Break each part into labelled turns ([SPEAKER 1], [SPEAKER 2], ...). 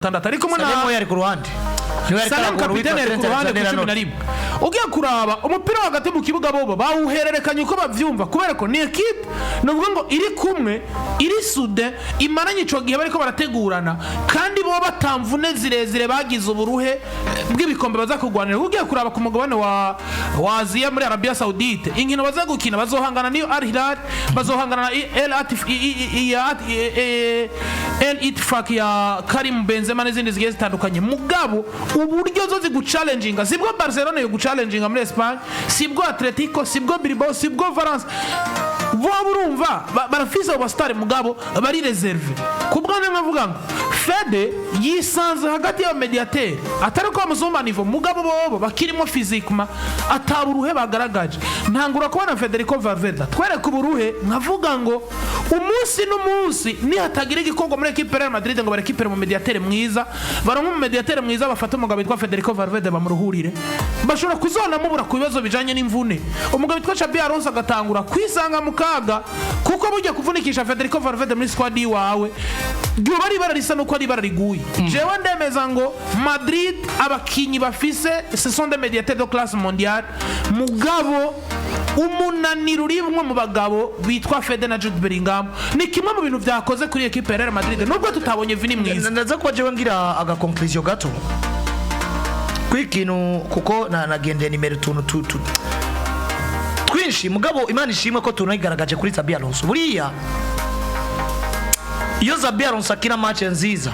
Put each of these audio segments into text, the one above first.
[SPEAKER 1] Tandatu ari kumwe na
[SPEAKER 2] Salem yari ku ruhande. Niwe yariko
[SPEAKER 1] Salem
[SPEAKER 2] aragora
[SPEAKER 1] kapitene
[SPEAKER 2] uwitwa
[SPEAKER 1] yari ku
[SPEAKER 2] Trent
[SPEAKER 1] ruhande ku cumi na
[SPEAKER 2] Alexander-Arnold.
[SPEAKER 1] rimwe. Ugiye kuraba umupira hagati mu kibuga, bobo bawuhererekanya uko bavyumva, kubera ko ni ekipe nuvuga ngo iri kumwe, iri soudée, imaranye ico gihe bariko barategurana, kandi bo batamvune zirezire bagize uburuhe bw'ibikombe baza kurwanira. Ugiye kuraba ku mugabane wa Aziya, muri Arabia Saudite, inkino baza gukina bazohangana niyo Al Hilal, bazohangana na El Atif El Ittifaq ya Karim Benzema n'izindi zigiye zitandukanye. Mugabo uburyo zo ziguchallenginga sibwo Barcelona yo guchallenginga muri Espagne, sibwo Atletico, sibwo Bilbao, sibwo Valence. Bo urumva barafise abo basitari, mugabo bari réservé. Ku bwanjye nkavuga ngo Fede yisanze hagati y'abamediateri, atari ko bamusumba niveau, mugabo bobo bakirimo physiquement, ataba uruhe bagaragaje. Ntangura kubona Federico Valverde twereka uburuhe, nkavuga ngo umunsi n'umunsi nihatagira igikorwa muri ekipe ya Real Madrid ngo barekipere mu mediateur mwiza, baronke mu mediateur mwiza, bafate umugabo witwa Federico Valverde bamuruhurire, bashobora kuzonamubura ku bibazo bijanye n'imvune. Umugabo witwa Xabi Alonso agatangura kwisanga mu kaga, kuko burya kuvunikisha Federico Valverde muri squad iwawe ryoba ari ibara risa nuko ari ibara riguye. Jewe ndemeza ngo Madrid abakinyi bafise, ce sont des médiateurs de classe mondiale, mugabo umunaniro urimwo mu bagabo bitwa Fede na Jude Bellingham ni kimwe mu bintu vyakoze kuri ekipe ya Real Madrid, nubwo tutabonye Vini mwiza.
[SPEAKER 2] Ndaza kuba jewe ngira aga conclusion gato kuri ikintu, kuko nagendeye nimero utuntu twinshi. Mugabo Imana ishimwe ko tunayigaragaje kuri Xabi Alonso. Buriya iyo Xabi Alonso akina match nziza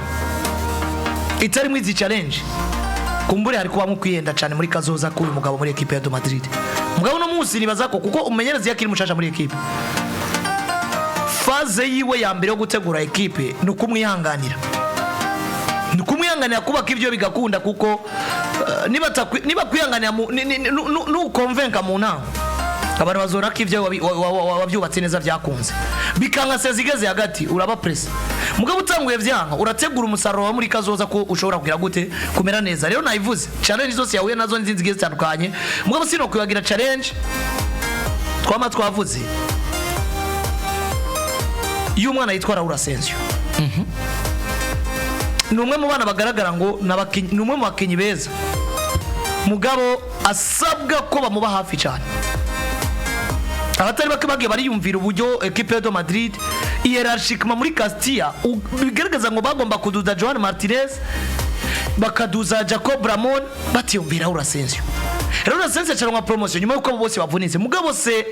[SPEAKER 2] itarimo izi challenge, kumbure hari kubamo kwihenda cyane muri kazoza k'uyu mugabo muri ekipe ya do Madrid. Mugabo uno munsi nibaza ko kuko umumenyereza iyo akiri mushasha muri ekipe, phase yiwe ya mbere yo gutegura ekipe ni ukumwihanganira, ni kumwihanganira kubaka ibyo bigakunda, kuko niba kwihanganira nukonvenka mu nama abantu bazora ko ibyo wabyubatse neza byakunze, bikanga seza igeze hagati uraba pressé. Mugabo utanguye vyanka, urategura umusaruro wa muri kazoza ko ushobora kugira gute kumera neza. Rero nayivuze challenge zose yahuye nazo n'izindi zigiye zitandukanye, mugabo sino kwibagira challenge twama twavuze iyo umwana yitwa Raul Asensio. Ni umwe mu bana bagaragara ngo ni umwe mu bakinnyi beza, mugabo asabwa ko bamuba hafi cyane. Abatari bake bagiye bariyumvira uburyo ekipe de Madrid hiérarchiquement muri Castilla bigaragaza ngo bagomba kuduza Joan Martinez, bakaduza Jacob Ramon, batiyumvira Raul Asensio. Raul Asensio acaronka promotion nyuma y'uko abo bose bavunitse, mugabo c'est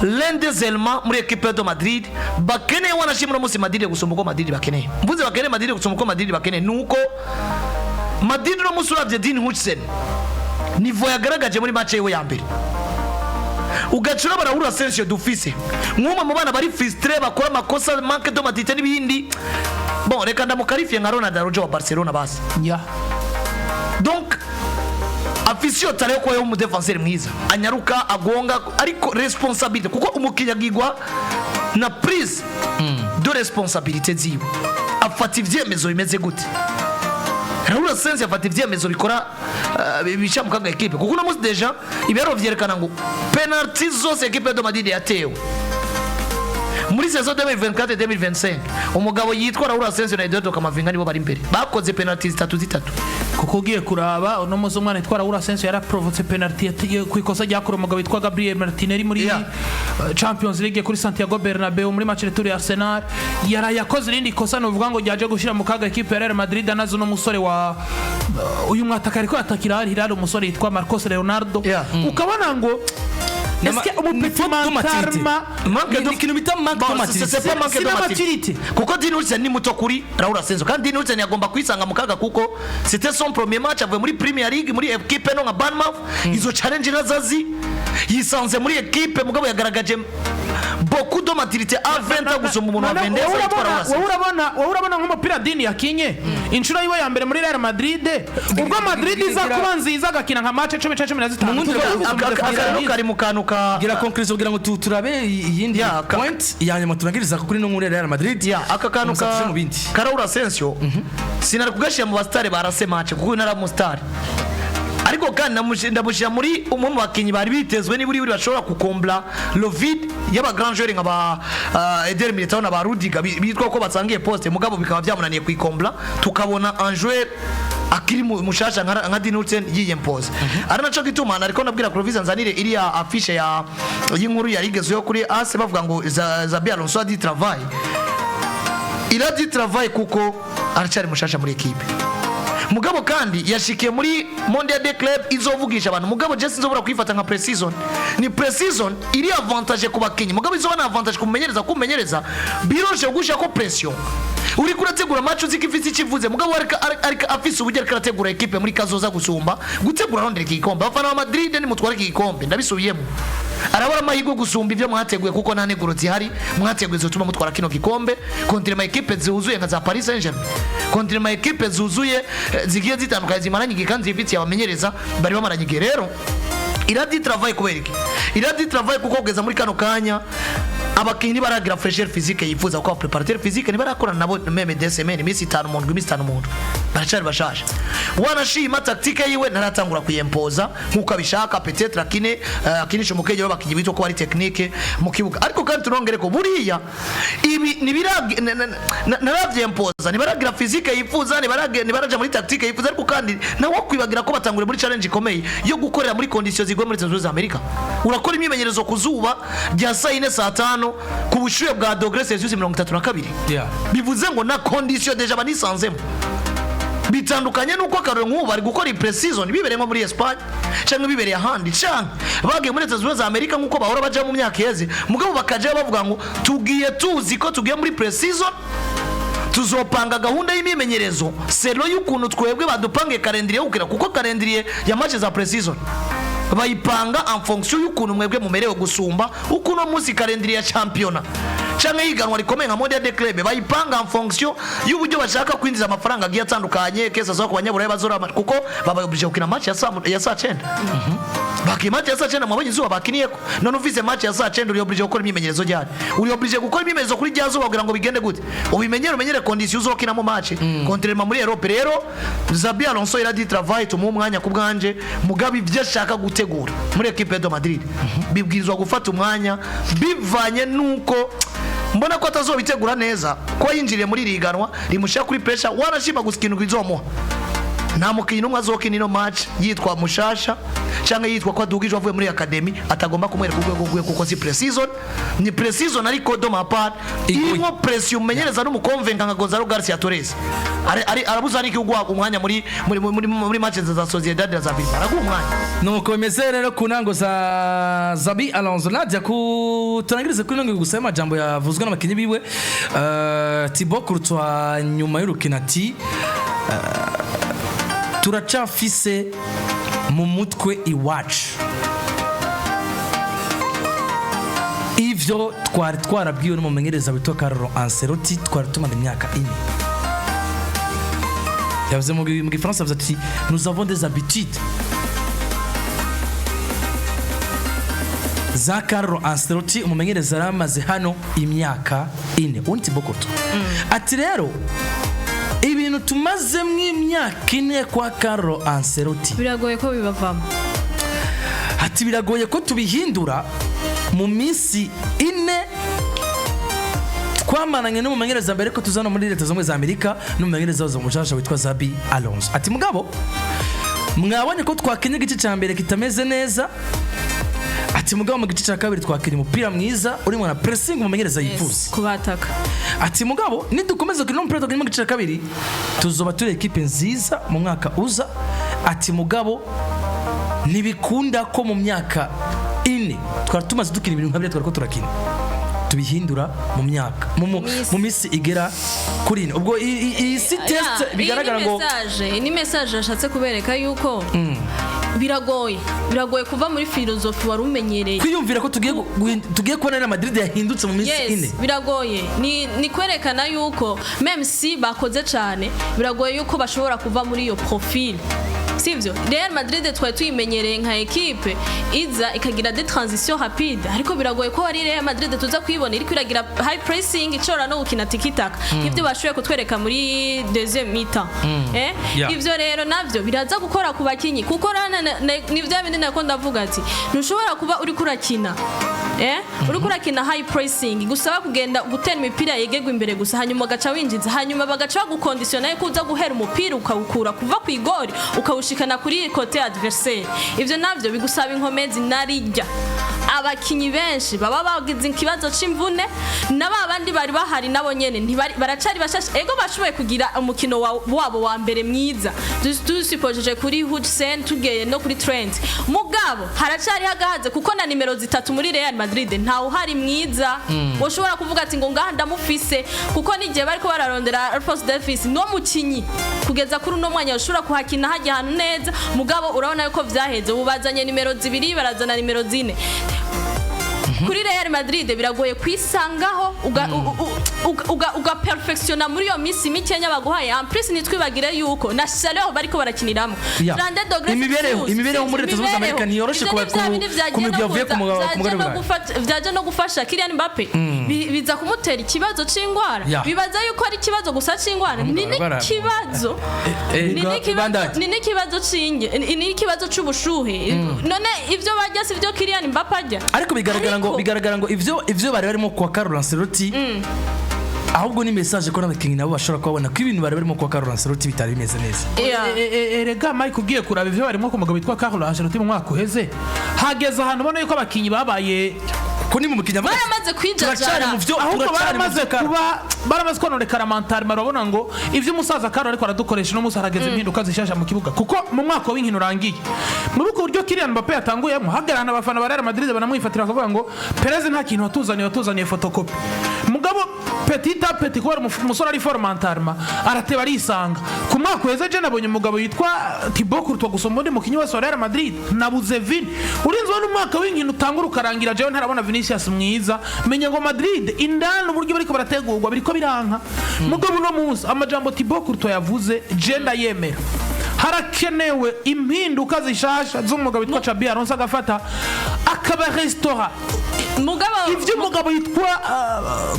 [SPEAKER 2] l'un des éléments muri ekipe de Madrid bakeneye. Wanashimira umunsi Madrid gusumba uko Madrid bakeneye, mvuze bakeneye Madrid gusumba uko Madrid bakeneye, nuko Madrid uno munsi uravye Dean Huijsen niveau yagaragaje muri match yiwe ya mbere, ugaca uraba Raul Asensio dufise nk'umwe mu bana bari frustré, bakora amakosa, manque de maturité n'ibindi. Bon, reka ndamukarifiye nka Ronald Araujo wa Barcelona basi. Donc afise iyo talent yo kuba umudefenseur mwiza, anyaruka, agonga, ariko responsabilité, kuko umukinnyi agigwa na prise de responsabilité ziwe, afata ivyemezo bimeze gute. Raul Asensio afata ivyemezo bikora bica mu kaga ekipe, kuko uno munsi déjà ibiharuro vyerekana ngo penalty zose ekipe de Madrid yatewe muri saison 2024 2025, umugabo yitwa Raul Asensio na Eduardo Camavinga nibo bari imbere, bakoze penalty zitatu zitatu.
[SPEAKER 1] Kuko ugiye kuraba uno munsi umwana witwa Raul Asensio yaraprovoke penalty ku ikosa ryakorewe umugabo witwa Gabriel Martinelli muri Champions League kuri Santiago Bernabeu muri match retour ya Arsenal. Yaraye akoze irindi kosa novuga ngo ryaje gushyira mu kaga ekipe ya Real Madrid, anaze uno musore wa uyu mwataka ariko atakira Al Hilal, umusore yitwa Marcos Leonardo. Ukabona ngo est-ce que umupetit
[SPEAKER 3] Faute de maturité.
[SPEAKER 1] mentalement
[SPEAKER 2] Manque
[SPEAKER 3] Ni ikintu bita manque de
[SPEAKER 2] Bon,
[SPEAKER 3] maturité.
[SPEAKER 2] c'est pas manque
[SPEAKER 1] C'est
[SPEAKER 2] de
[SPEAKER 1] la
[SPEAKER 2] maturité.
[SPEAKER 1] maturité.
[SPEAKER 2] Kuko Dean Huijsen ni muto kuri Raul Asensio, kandi Dean Huijsen yagomba kwisanga mu kaga kuko c'était son premier match, avuye muri Premier League muri equipe no nka Bournemouth, izo challenge nazazi yisanze muri equipe, mugabo yagaragaje beaucoup de maturité à 20 ans gusumba umuntu wa
[SPEAKER 1] None
[SPEAKER 2] 22
[SPEAKER 1] wowe
[SPEAKER 2] yitwa Raul
[SPEAKER 1] urabona-
[SPEAKER 2] Asensio.
[SPEAKER 1] wowe urabona nk'umupira Dean yakinye inshuro yiwe ya mbere muri Real Madrid, ubwo Madrid iza kuba nziza agakina nka match 10 canke 15.
[SPEAKER 3] Mu wundi
[SPEAKER 2] Aka kari mu kantu ka
[SPEAKER 3] gira conclusion kugira ngo turabe iyindi
[SPEAKER 2] Ya,
[SPEAKER 3] point ya nyuma turangiriza kuri no muri Real Madrid.
[SPEAKER 2] Ya, aka kantu
[SPEAKER 3] Gusa tuje
[SPEAKER 2] ka
[SPEAKER 3] mu bindi.
[SPEAKER 2] ka Raul Asensio sinari kugashyira mu basitari barase match, kuko uyu nari umusitari. Ariko kandi ndamushyira muri umwe mu bakinnyi bari bitezwe niburi buri bashobora kukombla le vide y'aba grand joueur nka ba Eder Militao na ba Rudiger bitwa ko basangiye poste, mugabo bikaba byamunaniye kuyikombla, tukabona un joueur akiri mushasha nka Dean Huijsen yiyempoze. Ari naco gituma nariko nabwira Clovis nzanire iriya affiche ya y'inkuru yarigezeho kuri AS, bavuga ngo Xabi Alonso a du travail. Il a du travail kuko aracyari mushasha muri ekipe, mugabo kandi yashikiye muri Mondial des Clubs izovugisha abantu. Mugabo je sinzobora kuyifata nka pre-season. Ni pre-season iri avantage ku bakinyi, mugabo izoba na avantage kumumenyereza, kumenyereza biroshe gusha ko pression uri kurategura match uzi ko ifise ikivuze, mugabo ariko afise uburyo ariko arategura ekipe muri kazoza gusumba gutegura rondera iki gikombe. Abafana ba Madrid, nimutware iki gikombe, ndabisubiyemo, arabura amahirwe gusumba ibyo mwateguye, kuko nta nteguro zihari mwateguye zituma mutwara kino gikombe contre ma ekipe zuzuye nka za Paris Saint-Germain, contre ma ekipe zuzuye zigiye zitandukanye, zimaranye igihe kandi zifitiye abamenyereza bari bamaranye igihe. Rero il a du travail. Kubera iki il a du travail? Kuko kugeza muri kano kanya abakinnyi ntibaragira fraîcheur physique yifuza, kuko préparateur physique ntibarakorana nabo même 2 semaines, iminsi 5 mu ndwi, iminsi 5 mu ndwi, baracari bashasha. Wanashima tactique yiwe ntaratangura kuyempoza nkuko abishaka, peut-être akine akinisha umukege w'abakinnyi bitwa ko ari technique mu kibuga. Ariko kandi turongere ko buriya ibi ntaravyempoza, ntibaragira physique yifuza, ntibaraja muri tactique yifuza. Ariko kandi nawe kwibagira ko batanguriye muri challenge ikomeye yo gukorera muri conditions zigoye muri Leta Zunze Ubumwe za Amerika. Urakora imyimenyerezo ku zuba rya saa 4, saa 5, ku bushuhe bwa degré Celsius 32. Bivuze ngo na condition déjà banisanzemo bitandukanye nuko akarore nk'ubu bari gukora pre-season bibereye nko muri Espagne canke bibereye ahandi, canke bagiye muri Leta Zunze Ubumwe za Amerika nkuko bahora baja mu myaka iheze, mugabo bakajayo bavuga ngo tugiye tuzi ko tugiye muri pre-season, tuzopanga gahunda y'imyimenyerezo selon y'ukuntu twebwe badupangiye calendrier yo gukina, kuko calendrier ya match za pre-season bayipanga en fonction y'ukuntu mwebwe mumerewe gusumba uko uno munsi calendrier ya championnat canke yiganwa rikomeye nka Mondial des Clubs bayipanga en fonction y'uburyo bashaka kwinjiza amafaranga agiye atandukanye kesa zo ku banyaburaya bazora, kuko babaye obligé gukina match ya saa 9. Bakiye match ya saa 9, mwabonye izuba bakiniyeko. None ufise match ya saa 9, uri obligé gukora imyimenyerezo ryari? Uri obligé gukora imyimenyerezo kuri rya zuba kugira ngo bigende gute? Ubimenyere, umenyere condition uzokinamo match contrairement muri Europe. Rero Xabi Alonso il a du travail, tumuhe umwanya ku bwanje, mugabo ibyo ashaka gutegura muri equipe de Madrid bibwirizwa gufata umwanya, bivanye nuko mbona ko atazobitegura neza ko yinjiriye muri iri higanwa rimushyira kuri pressure. Wanashima gusa ikintu bizomuha, nta mukinnyi n'umwe azokina ino match yitwa mushasha cyangwa yitwa ko adugije avuye muri academy atagomba kumwereka urwego rwe, kuko si pre-season. Ni pre-season ariko de ma part
[SPEAKER 3] Igoye.
[SPEAKER 2] irimo pression, umenyereza n'umukonvenka nka Gonzalo Garcia Torres arabuza n'igihugu umwanya muri match za Sociedad na za Bilbao, araguha umwanya.
[SPEAKER 3] Nuko bimeze rero ku ntango za Xabi Alonso. Nadia, ku turangirize kuri nonge gusa y'amajambo yavuzwe n'abakinnyi biwe. Thibaut Courtois nyuma y'urukino ati turacafise mu mutwe iwacu ivyo twari twarabwiwe n'umumenyereza witwa Carlo Ancelotti twari tumara imyaka 4. Yavuze mu gifaransa, yavuze ati nous avons des habitudes za Carlo Ancelotti, umumenyereza yaramaze hano imyaka 4. Undi Thibaut Courtois ati rero ibintu tumazemwo imyaka 4 kwa Carlo Ancelotti
[SPEAKER 4] biragoye ko bibavamo.
[SPEAKER 3] Ati biragoye ko tubihindura mu minsi 4 twamaranye n'umumenyereza mbere ko tuzana muri Leta Zunze Ubumwe za Amerika, n'umumenyereza wazo mushasha witwa Xabi Alonso. Ati mugabo mwabonye ko twakinye igice cya mbere kitameze neza, ati mugabo mu gice cya kabiri twakinye umupira mwiza urimo na pressing umumenyereza yifuza.
[SPEAKER 4] Kubataka.
[SPEAKER 3] Ati mugabo nidukomeza gukina umupira twakinye mu gice cya kabiri, tuzoba turi ekipe nziza mu mwaka uza. Ati mugabo ntibikunda ko mu myaka 4 twari tumaze dukina ibintu nka biriya twari ko turakina tubihindura mu myaka mu minsi igera kuri 4. Ubwo iyi si test bigaragara ngo
[SPEAKER 4] iyi ni message yashatse kubereka yuko biragoye kuva muri filozofi wari umenyereye.
[SPEAKER 3] Kwiyumvira ko tugiye kubona Real Madrid yahindutse mu minsi
[SPEAKER 4] Yes,
[SPEAKER 3] 4.
[SPEAKER 4] biragoye. Ni kwerekana yuko même si bakoze cyane, biragoye yuko bashobora kuva muri iyo profil. Sivyo, Real Madrid twari tuyimenyereye nka ekipe iza ikagira des transitions rapide, ariko biragoye ko ari Real Madrid tuza kuyibona iriko iragira high pressing, ishobora no gukina tiki-taka nk'ibyo bashoboye kutwereka muri deuxième mi-temps. Ivyo rero navyo biraza gukora ku bakinyi, kuko ni vya bindi nako ndavuga ati ntushobora kuba uriko urakina uriko urakina high pressing gusaba kugenda gutera imipira yegerwa imbere gusa, hanyuma ugaca winjiza, hanyuma bagaca bagukondisiona yuko uza guhera umupira ukawukura kuva ku igori ukawushikana kuri côté adversaire. Ivyo navyo bigusaba inkomezi, narijya abakinyi benshi baba bagize ikibazo c'imvune, na ba bandi bari bahari nabo nyene ntibari, baracari bashasha. Ego, bashoboye kugira umukino wabo wa mbere mwiza, dusipojeje kuri Hudson, tugeye no kuri Trent, mugabo haracari hagahaze, kuko na nimero 3 muri Real Madrid ntawe uhari mwiza woshobora kuvuga ati ngo ngaha ndamufise, kuko n'igihe bariko bararondera Alphonso Davies no mukinyi kugeza kuri uno mwanya ushobora kuhakina hajya ahantu neza. Mugabo urabona yuko vyaheze, ubu bazanye nimero 2, barazana nimero 4 kuri Real Madrid. Biragoye kwisangaho uga perfectiona muri iyo minsi mikenya baguhaye. En plus ntitwibagire yuko na chaleur bariko barakiniramo, 32 degrés
[SPEAKER 3] Imibereho
[SPEAKER 4] Celsius.
[SPEAKER 3] imibereho muri Leta Zunze Ubumwe za Amerika ntiyoroshe
[SPEAKER 4] Ivyo ni vya bindi vyagiye
[SPEAKER 3] ku migwi
[SPEAKER 4] no
[SPEAKER 3] yavuye
[SPEAKER 4] kuza,
[SPEAKER 3] ku mugabane
[SPEAKER 4] vyaje no
[SPEAKER 3] w'Uburayi.
[SPEAKER 4] Vyaje no gufasha Kylian Mbappe, biza kumutera ikibazo c'ingwara. Bibaza yuko ari ikibazo gusa c'ingwara, ni n'ikibazo ni n'ikibazo
[SPEAKER 3] Bandage.
[SPEAKER 4] ni n'ikibazo c'inge, ni n'ikibazo c'ubushuhe. None ivyo barya si vyo Kylian Mbappe arya?
[SPEAKER 3] Ariko bigaragara ngo bigaragara ngo ivyo bari barimo kwa Carlo Ancelotti, ahubwo ni message ko n'abakinnyi nabo bashobora kubabona ko ibintu bari barimo kwa Carlo Ancelotti bitari bimeze neza.
[SPEAKER 1] Erega Mike, ugiye kuraba ivyo barimo ku mugabo witwa Carlo Ancelotti mu mwaka uheze, hageze ahantu ubona yuko abakinyi babaye
[SPEAKER 3] Ko ni mu mukinnyi avuga ati,
[SPEAKER 4] Baramaze
[SPEAKER 3] turacari
[SPEAKER 4] kwijajara.
[SPEAKER 3] mu vyo
[SPEAKER 1] Ahubwo
[SPEAKER 3] turacari mu
[SPEAKER 1] baramaze
[SPEAKER 3] vyo Carlo.
[SPEAKER 1] kuba baramaze kononekara mental, barabona ngo ivyo umusaza Carlo ariko aradukoresha no musa harageze impinduka zishasha mu kibuga, kuko mu mwaka w'inkino urangiye muri uko buryo Kylian Mbappe yatanguyemo, hagarana abafana ba Real Madrid banamwifatira bakavuga ngo Perez nta kintu watuzaniye, watuzaniye photocopie. Mugabo petit à petit, kubera umusore ari fort mentalement, arateba arisanga. Ku mwaka uheze je nabonye umugabo yitwa Thibaut Courtois gusumba undi mukinyi wese wa Real Madrid. Nabuze Vini. Urinze ubona umwaka w'inkino utangura ukarangira jewe ntarabona Vinicius mwiza, menya ngo Madrid indani uburyo bariko barategurwa biriko biranka. Mugabo uno munsi amajambo Thibaut Courtois yavuze je ndayemera. Harakenewe impinduka zishasha z'umugabo witwa Xabi Alonso, agafata akaba restaura
[SPEAKER 4] Mugabo
[SPEAKER 1] ivyo umugabo yitwa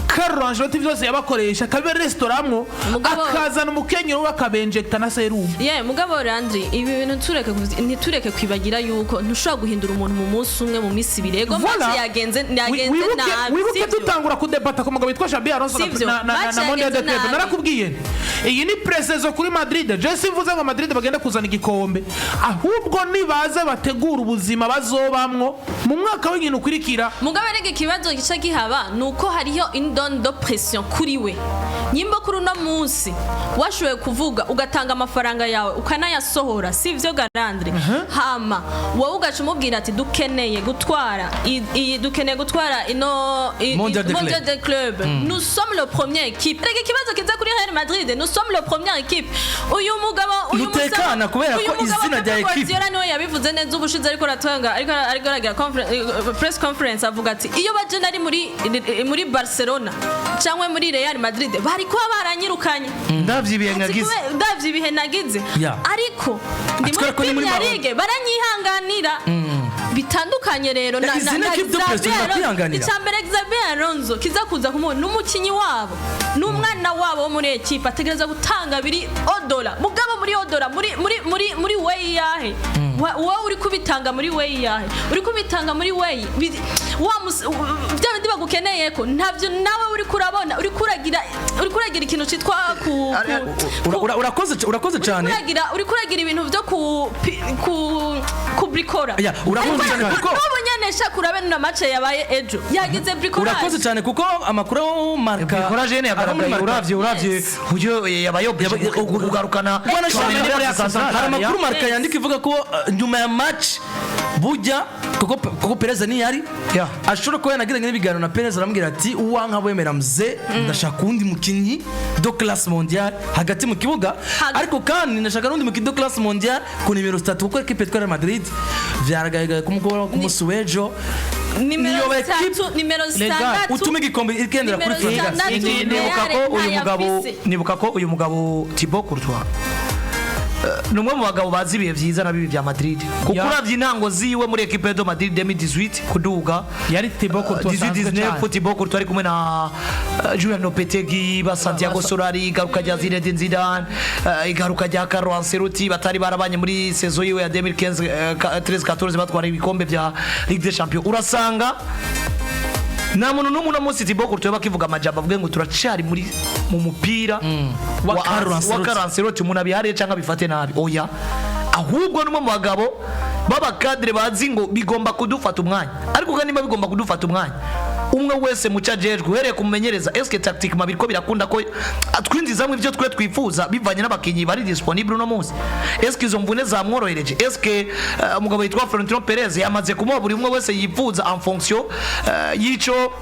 [SPEAKER 1] Carlo Ancelotti vyose yabakoresha, akabiba restauramwo, akazana umukenyero we akabenjekta na serumu.
[SPEAKER 4] Ye, mugabo Landry, ibi bintu tureke ntitureke kwibagira yuko ntushobora guhindura umuntu mu munsi umwe, mu minsi 2. Ego,
[SPEAKER 1] Voilà.
[SPEAKER 4] match yagenze yagenze nabi,
[SPEAKER 1] Wibuke
[SPEAKER 4] sivyo?
[SPEAKER 1] dutangura kudebata ku mugabo witwa Xabi Alonso
[SPEAKER 4] Sivyo.
[SPEAKER 1] na
[SPEAKER 4] Match
[SPEAKER 1] Mondial de
[SPEAKER 4] yagenze
[SPEAKER 1] Club,
[SPEAKER 4] nabi.
[SPEAKER 1] narakubwiye nti, iyi ni présaison kuri Madrid. Je simvuze ngo Madrid bagende kuzana igikombe, ahubwo nibaze bategura ubuzima bazobamwo mu mwaka w'inkino ukurikira.
[SPEAKER 4] Mugabo rega ikibazo gica gihaba ni uko hariho une donne de pression kuri we. Nyimba kuri uno munsi washoboye kuvuga, ugatanga amafaranga yawe ukanayasohora, si ivyo garandre? Hama wowe ugaca umubwira ati dukeneye gutwara dukeneye gutwara ino
[SPEAKER 3] Mondial de
[SPEAKER 4] Mondial de club, nous sommes le première équipe. Rega ikibazo kiza kuri Real Madrid, nous sommes le première équipe. Uyu mugabo, uyu
[SPEAKER 3] Ntutekana kubera
[SPEAKER 4] uyu
[SPEAKER 3] ko
[SPEAKER 4] mugabo
[SPEAKER 3] izina rya
[SPEAKER 4] Pep
[SPEAKER 3] équipe.
[SPEAKER 4] Guardiola niwe yabivuze neza ubushize, ariko aratanga, ariko aragira press conference, avuga ati iyo baje nari muri Barcelona cyangwa muri Real Madrid bari kuba baranyirukanye.
[SPEAKER 2] Ndavye ibihe
[SPEAKER 4] Ati
[SPEAKER 2] nagize.
[SPEAKER 4] Ndavye ibihe nagize, ariko ndi
[SPEAKER 3] Ati kubera
[SPEAKER 4] muri
[SPEAKER 3] ko ni muri
[SPEAKER 4] Premier
[SPEAKER 3] Maroc.
[SPEAKER 4] League baranyihanganira. Bitandukanye rero
[SPEAKER 3] Izina
[SPEAKER 4] na
[SPEAKER 3] équipe de
[SPEAKER 4] Xabi
[SPEAKER 3] President
[SPEAKER 4] Alonso.
[SPEAKER 3] bakwihanganira.
[SPEAKER 4] Icya mbere, Xabi Alonso kiza kuza kumubona n'umukinyi wabo, n'umwana wabo wo muri ekipe, ategereza gutanga biri odora. Mugabo muri odora, muri way yahe? Wowe uri kubitanga muri way yahe? Uri kubitanga muri way bya bindi bagukeneye ko ntavyo nawe uri kurabona, uri kuragira ikintu citwa
[SPEAKER 3] Urakoze cyane.
[SPEAKER 4] Uri kuragira ibintu byo ku brikora.
[SPEAKER 3] Ya, urakoze cyane
[SPEAKER 4] N'ubu nyene shaka urabe na match yabaye ejo yagize bricolage.
[SPEAKER 3] Urakoze cyane, kuko amakuru yo Marca
[SPEAKER 2] Bricolage nyene
[SPEAKER 3] ava muri
[SPEAKER 2] yagaragaye.
[SPEAKER 3] Marca.
[SPEAKER 2] Uravye uburyo yabaye obligé kugarukana
[SPEAKER 3] Bwana
[SPEAKER 2] Tchouaméni
[SPEAKER 3] Shami,
[SPEAKER 2] muri axe centrale.
[SPEAKER 3] hari amakuru Marca yandika ivuga ko nyuma ya match bujya kuko Perez ntiyari ashobora kuba yanagiranye n'ibiganiro na Perez, aramubwira ati uwanka wemera mze, ndashaka uwundi mukinnyi de classe mondiale hagati mu kibuga, ariko kandi ndashaka n'undi mukinnyi de classe mondiale ku nimero 3, kuko ekipe yitwa Real Madrid vyaragaragaye ku mugoroba ku munsi w'ejo
[SPEAKER 4] Nimero
[SPEAKER 3] niyo ekipe
[SPEAKER 4] 3, nimero 6
[SPEAKER 3] utuma igikombe igendera kuri
[SPEAKER 4] Nimero
[SPEAKER 3] Fabregas.
[SPEAKER 4] 6.
[SPEAKER 2] Nibuka ko uyu mugabo
[SPEAKER 4] Ntayafise.
[SPEAKER 2] nibuka ko uyu mugabo Thibaut Courtois Ni umwe mu bagabo bazi ibihe vyiza na bibi vya Madrid, kuko uravye intango ziwe muri équipe de Madrid 2018 kuduga,
[SPEAKER 1] Yari Thibaut Courtois asanzwe
[SPEAKER 2] 18
[SPEAKER 1] cyane.
[SPEAKER 2] 19, Thibaut Courtois ari kumwe na Julian Lopetegui, ba Santiago Solari, igaruka rya Zinedine Zidane, igaruka rya Carlo Ancelotti batari barabanye muri saison yiwe ya 2015 13 14, batwara ibikombe vya Ligue des Champions. Urasanga nta muntu n'umwe uno munsi Thibaut Courtois bakivuga amajambo avuge ngo turacari muri mu mupira
[SPEAKER 3] wa Carlo
[SPEAKER 2] wa
[SPEAKER 3] Ancelotti.
[SPEAKER 2] Carlo Ancelotti, umuntu abihariye cyangwa abifate nabi, oya, ahubwo n'umwe mu bagabo b'aba cadre bazi ngo bigomba kudufata umwanya. Ariko kandi niba bigomba kudufata umwanya, umwe wese muco ajejwe, uhereye kumumenyereza, eske tactique biriko birakunda ko atwinjizamwo ivyo twe twifuza bivanye n'abakinyi bari disponible uno munsi? Eske izo mvune zamworohereje? Eske umugabo yitwa Florentino Perez yamaze kumuha buri umwe wese yifuza en fonction y'ico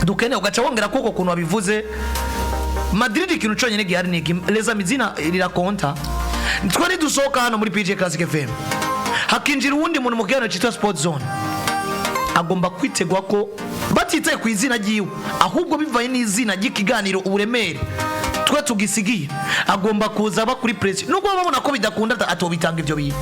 [SPEAKER 2] dukeneye? Ugaca wongera kuko kuntu wabivuze, Madrid ikintu cyonyine gihari ni iki: les amis, izina rirakonta. Twe nidusohoka hano muri PJ Classic FM, hakinjira uwundi muntu mu kiganiro cyitwa Sport Zone, agomba kwitegwa ko batitaye ku izina ryiwe, ahubwo bivanye n'izina ry'ikiganiro, uburemere twe tugisigiye, agomba kuza aba kuri pression, nubwo baba babona ko bidakunda atobitanga ibyo bintu.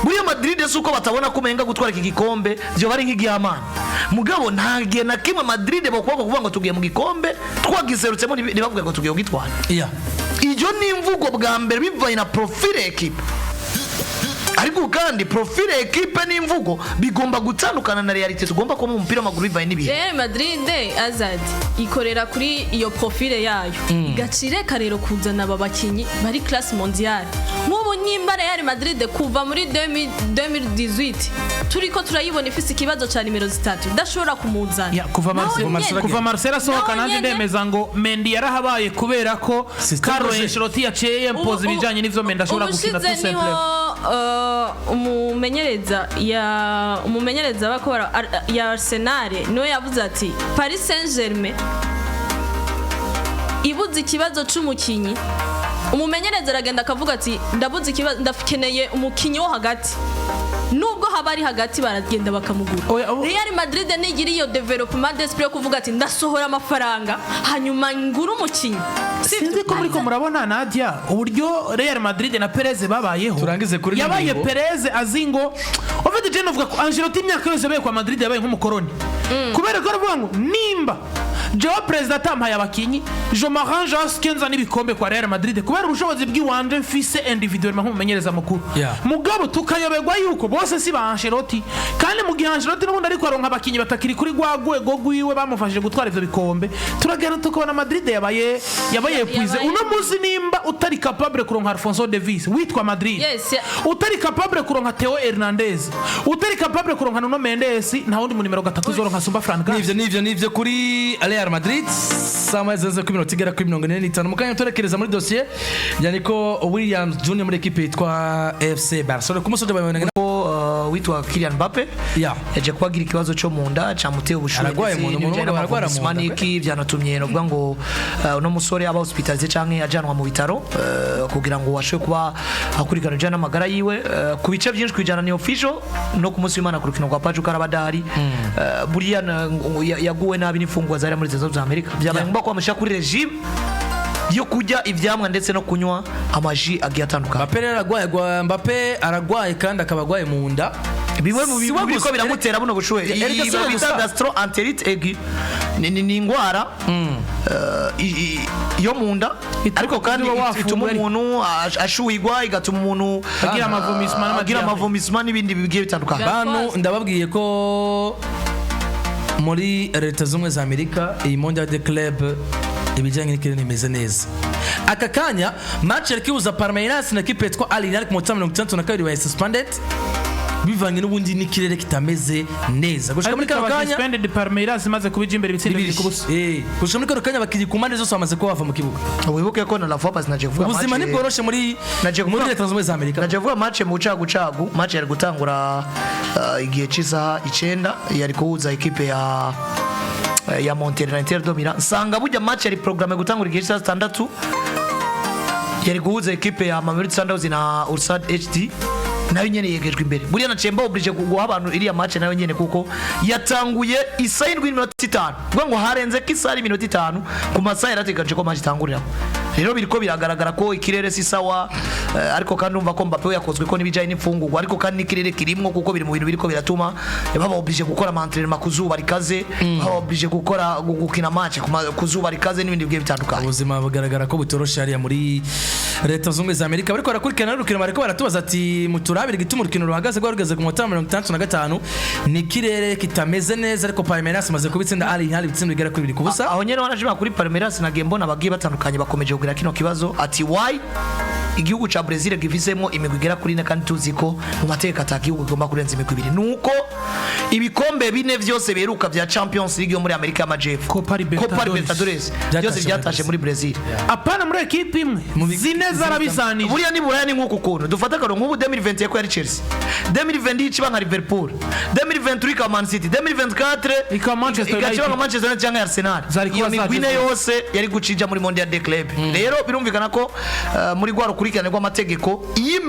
[SPEAKER 2] Buriya Madrid si uko batabona ko umenga gutwara iki gikombe byoba ari nk'igihamana, mugabo nta gihe na kimwe Madrid bakubaka kuvuga ngo tugiye mu gikombe twagiserutsemo, ntibavuge ngo tugiye kugitwara. Iyo ni imvugo bwa mbere bivanye na profile équipe. Ariko kandi profile équipe n'imvugo bigomba gutandukana na réalité tugomba kuba mu mupira w'amaguru bivanye n'ibihe.
[SPEAKER 4] Real Madrid azad ikorera kuri iyo profile yayo, igaca ireka rero kuzana aba bakinyi bari classe mondiale. Nk'ubu nimba Real Madrid kuva muri 2018 turiko turayibona ifise ikibazo ca nimero 3 idashobora kumuzana.
[SPEAKER 1] Ya, kuva
[SPEAKER 4] Nawe
[SPEAKER 1] Marcelo,
[SPEAKER 4] nyene-
[SPEAKER 1] kuva Marcelo asohoka,
[SPEAKER 4] Nawe
[SPEAKER 1] nanjye
[SPEAKER 4] nyene-
[SPEAKER 1] ndemeza ngo Mendy yarahabaye kubera ko
[SPEAKER 3] System
[SPEAKER 1] Carlo
[SPEAKER 3] de jeu.
[SPEAKER 1] Ancelotti yaciye yempoza ibijanye n'ivyo Mendy ashobora gukina,
[SPEAKER 4] Ubushize
[SPEAKER 1] tout simple.
[SPEAKER 4] niho umumenyereza ya umumenyereza bakora ya Arsenal niwe yavuze ati Paris Saint-Germain ibuze ikibazo c'umukinyi, umumenyereza aragenda akavuga ati ndabuze ikibazo, ndakeneye umukinyi wo hagati, nubwo haba ari hagati baragenda bakamugura.
[SPEAKER 1] Oya,
[SPEAKER 4] Real Madrid nigira iyo développement d'esprit yo kuvuga ati ndasohora amafaranga hanyuma ngura umukinyi. Sivyo?
[SPEAKER 1] Sinzi ko muriko murabona, Nadia, uburyo Real Madrid na Perez babayeho.
[SPEAKER 3] Turangize kuri ino
[SPEAKER 1] Yabaye
[SPEAKER 3] ngingo.
[SPEAKER 1] Perez azi ngo en fait je novuga ko Ancelotti imyaka yose yabaye kwa Madrid yabaye nk'umukoroni, kubera ko aravuga ngo nimba jewe perezida atampaye abakinyi, je m'arrange à ce que nza n'ibikombe kwa Real Madrid kubera ubushobozi bw'iwanje mfise individuellement nk'umumenyereza mukuru. Mugabo tukayoberwa yuko bose si ba Ancelotti, kandi mu gihe Ancelotti n'ubundi ariko aronka abakinyi batakiri kuri rwa rwego rwiwe bamufashije gutwara ivyo bikombe, turagenda tukabona Madrid yabaye épuisée. Uno munsi nimba utari capable kuronka Alphonso Davies witwa Madrid, utari capable kuronka Theo Hernandez, utari capable kuronka Nuno Mendes, nta wundi mu nimero 3 uzoronka asumba Fran Garcia.
[SPEAKER 3] Nivyo kuri Real Madrid. Saa moya zirenze kuri minota igera kuri 45, mu kanya turekereza muri dosiye ya Nico Williams Junior muri ekipe yitwa FC Barcelona ku musozi wa
[SPEAKER 2] Ko witwa Kylian Mbappe yaje kuba agira ikibazo cyo mu nda camuteye ubushuhe
[SPEAKER 3] Aragwaye
[SPEAKER 2] ndetse
[SPEAKER 3] mu nda,
[SPEAKER 2] n'ibijyanye
[SPEAKER 3] umuntu aragwara mu nda,
[SPEAKER 2] n'ama vomissement n'iki, byanatumye novuga ngo uno musore aba hospitalisé canke ajanwa mu bitaro kugira ngo ashobore kuba akurikirana ibijyanye n'amagara yiwe. Ku bice byinshi kwijana ni official no ku munsi w'Imana ku rukino rwa Pachuca arabadahari. Buriya yaguwe nabi n'imfungwa zari muri Leta Zunze Ubumwe za Amerika, byabaye ngombwa ko bamushyira kuri régime yo kurya ivyamwa ndetse no kunywa ama jus agiye atandukanye.
[SPEAKER 3] Mbappe rero aragwaye, Mbappe aragwaye kandi akaba agwaye mu nda.
[SPEAKER 2] Bimwe mu
[SPEAKER 3] Si we
[SPEAKER 2] biriko
[SPEAKER 3] gusa,
[SPEAKER 2] biramutera buno bushuhe
[SPEAKER 3] Erega si we
[SPEAKER 2] bita
[SPEAKER 3] gusa.
[SPEAKER 2] gastroentérite aiguë, ni ingwara yo mu nda, ariko kandi
[SPEAKER 1] uba
[SPEAKER 2] ituma
[SPEAKER 1] wafunguye.
[SPEAKER 2] umuntu ashuhigwa, igatuma umuntu
[SPEAKER 1] Agira ama vomissement
[SPEAKER 2] agira
[SPEAKER 1] n'ama diarrhée.
[SPEAKER 2] ama vomissement n'ibindi bigiye bitandukanye.
[SPEAKER 3] Bantu, ndababwiye ko muri Leta Zunze Ubumwe za Amerika iyi Mondial de Club ibijyanye n'ikirere ntimeze neza. Aka kanya match yari ihuza Palmeiras na ekipe yitwa Al Hilal ku munota 62 wa suspended bivanye n'ubundi n'ikirere kitameze neza gushika muri kano kanya.
[SPEAKER 1] Suspended, Palmeiras imaze kubija imbere ibitsindo 2-0.
[SPEAKER 3] Gushika muri kano kanya abakinnyi ku mpande zose bamaze kuba bava mu kibuga.
[SPEAKER 2] Wibuke ko na la fois passée naje kuvuga
[SPEAKER 3] Ubuzima ntibworoshe muri
[SPEAKER 2] Naje
[SPEAKER 3] muri Leta Zunze Ubumwe za Amerika.
[SPEAKER 2] Naje kuvuga match mu bucagucagu, match yari gutangura igihe cy'isaha 9, yari kuhuza ekipe ya Monterrey na Inter de Milan. Nsanga burya match yari programme gutangura igihe cy'isaha 6, yari guhuza ekipe ya Mamelodi Sundowns na Ulsan HD, nayo nyene yegejwe imbere. Buriya naciye mba obligé guha abantu iriya match nayo nyene, kuko yatanguye isaha 7:05, kuvuga ngo harenze ko isaha 5:05 ku masaha yarateganyije ko match itanguriraho. Rero biriko biragaragara ko ikirere si sawa, ariko kandi umva ko Mbappe we yakozwe ko n'ibijanye n'imfungurwa, ariko kandi n'ikirere kirimwo, kuko biri mu bintu biriko biratuma baba obligé gukora ama entraînement ku zuba rikaze, baba obligé gukora gukina match ku zuba rikaze n'ibindi bigiye bitandukanye.
[SPEAKER 3] Ubuzima bugaragara ko butoroshe hariya muri Leta Zunze Ubumwe za Amerika. Bariko barakurikirana urukino, bariko baratubaza ati: "Muturabire igituma urukino ruhagaze, rwari rugeze ku munota wa 65." Ni ikirere kitameze neza, ariko Palmeiras imaze kubitsinda Al Hilal ibitsindo bigera kuri 2-0.
[SPEAKER 2] Aho nyene wanashima kuri Palmeiras, nagiye mbona abagiye batandukanye bakomeje kugira kino kibazo ati: "Why igihugu ca Brazil gifisemo imigwi igera kuri ine, kandi tuzi ko mu mateka ata gihugu kigomba kurenza imigwi ibiri?" Nuko ibikombe bine vyose biheruka vya Champions League yo muri Amerika y'Amajepfo,
[SPEAKER 1] Copa Libertadores.
[SPEAKER 2] Copa Libertadores, byose
[SPEAKER 3] Byatashe
[SPEAKER 2] byatashe muri Brazil.
[SPEAKER 1] Apana muri ekipe imwe, zine zarabisanije.
[SPEAKER 2] Buriya ni Buraya, ni nk'uku kuntu dufata akaro nk'ubu: 2021 ko yari Chelsea, 2020 ikiba nka Liverpool, 2023 ikaba Man City, 2024
[SPEAKER 1] ikaba Manchester
[SPEAKER 2] igaciba nka
[SPEAKER 1] United.
[SPEAKER 2] Manchester United cyangwa Arsenal.
[SPEAKER 1] Zari kuba
[SPEAKER 2] Iyo migwi ine
[SPEAKER 1] zaje.
[SPEAKER 2] yose yari gucija muri Mondial des Clubs. Rero birumvikana ko muri rwa rukurikirane rw'amategeko, iyo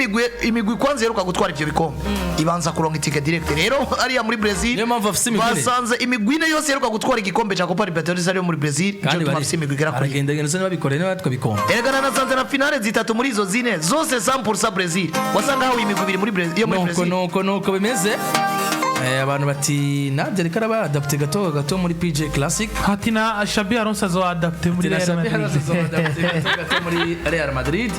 [SPEAKER 2] imigwi kwanza iheruka gutwara ivyo bikombe ibanza kuronka itike direct. Rero hariya muri Brazil
[SPEAKER 3] Niyo mpamvu bafise imigwi ine.
[SPEAKER 2] basanze imigwi ine yose iheruka gutwara igikombe ca Copa Libertadores ariyo muri Brazil, nico
[SPEAKER 3] Kandi
[SPEAKER 2] gituma bafise imigwi igera kuri ine.
[SPEAKER 3] aragenda genda nibabikoreye niba twabikombe.
[SPEAKER 2] Erega nanasanze na finale zitatu muri izo zine zose 100% Brazil, wasanga hawe imigwi ibiri muri Brazil, yo muri
[SPEAKER 3] Nuko
[SPEAKER 2] Brazil.
[SPEAKER 3] nuko bimeze. Abantu bati nabyo ariko araba adapté gato gato muri PJ Classic.
[SPEAKER 1] Hati na Xabi Alonso azo adapté muri
[SPEAKER 3] Ati na
[SPEAKER 1] Real
[SPEAKER 3] Xabi Alonso
[SPEAKER 1] Madrid.
[SPEAKER 3] azoba adapté gato gato muri Real Madrid.